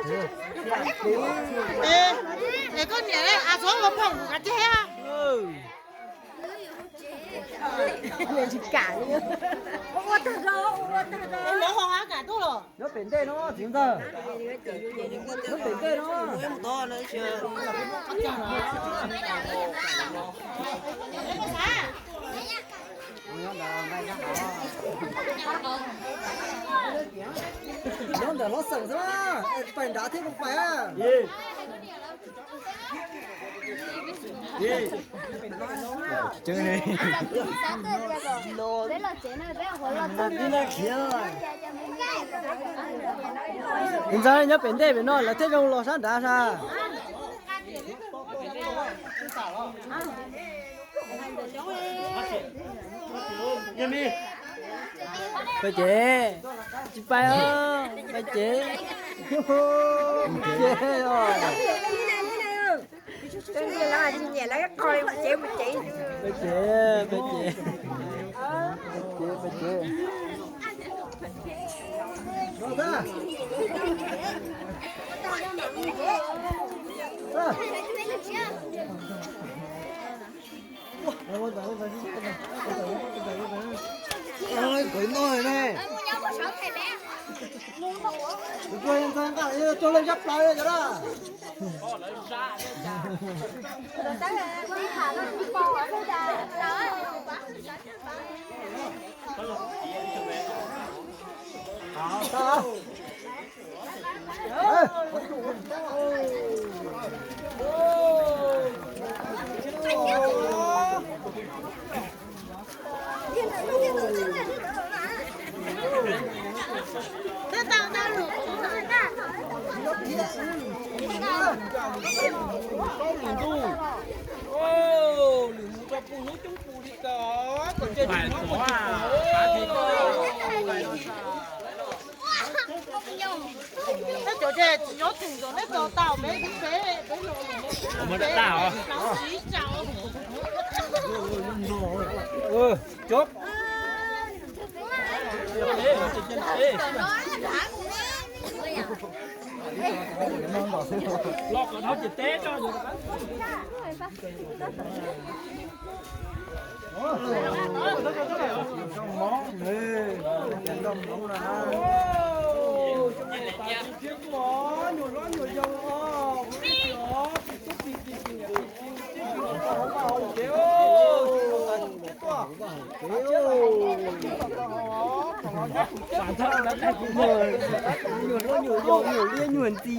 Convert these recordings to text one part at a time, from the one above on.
Es koj niam a txhob ua phoom kav tseg. Tsis kam li. Ua tag zog, ua tag zog. Nyob pem ntej no txiv ntxawg. Nyob pem ntej no. Nyob ntawm hlob xeem xwb na, pais nrad thiab mus pais. Ntxawg nyob pem ntej pem no lawv thiaj zoo los sab nrad sas. Pais ces, tsis pais os, pais ces, ces os. Pais ces, pais ces, pais ces, pais ces. Nkawd no ne. Tus ntxawg nqa coj lawv zab plaws cov na. Lwm mus rau puag hnub coob pus li ko, kom ntsia tsis nyob kom tsis pom. Neb cov ces tsis nyob tseem zov neb cov tau peb peb peb los peb siv tsaus. Cov los kom no ces teb tso. Nyuam hlob nyuam yau nyuam liab nyuam ntxi.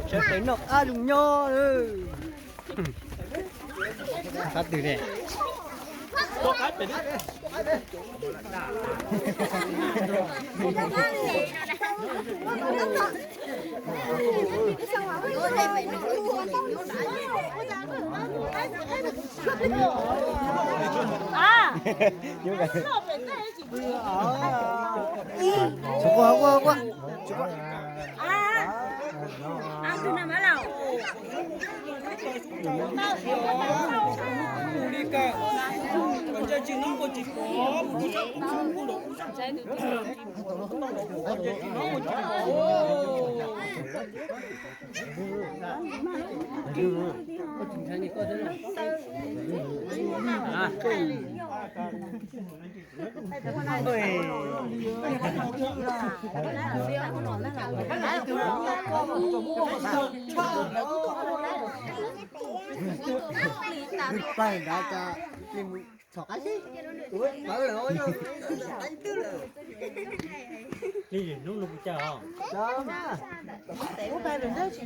Sawv daws noj qab zoo nyob. Qab twg ne? Plaws nrad cas li mus txhom qab xib, pawv lawm, qab twb lawm.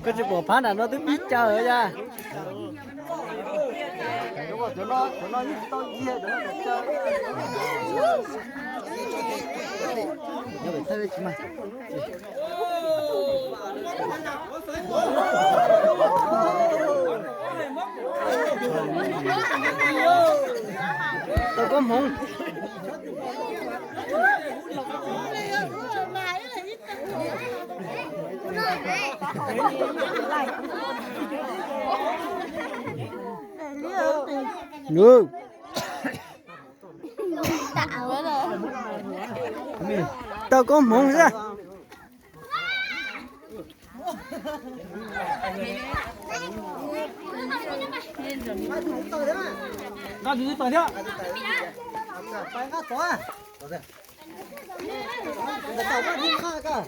Koj tsis pom phab nram no twb pib caw lawm yas. Tau koob hmoov. Tau koob hmoov xwb. Nqa tus twg tawm thiab? Nqa tus twg tawm thiab? Ntawm tawm koj thiab nqa koj.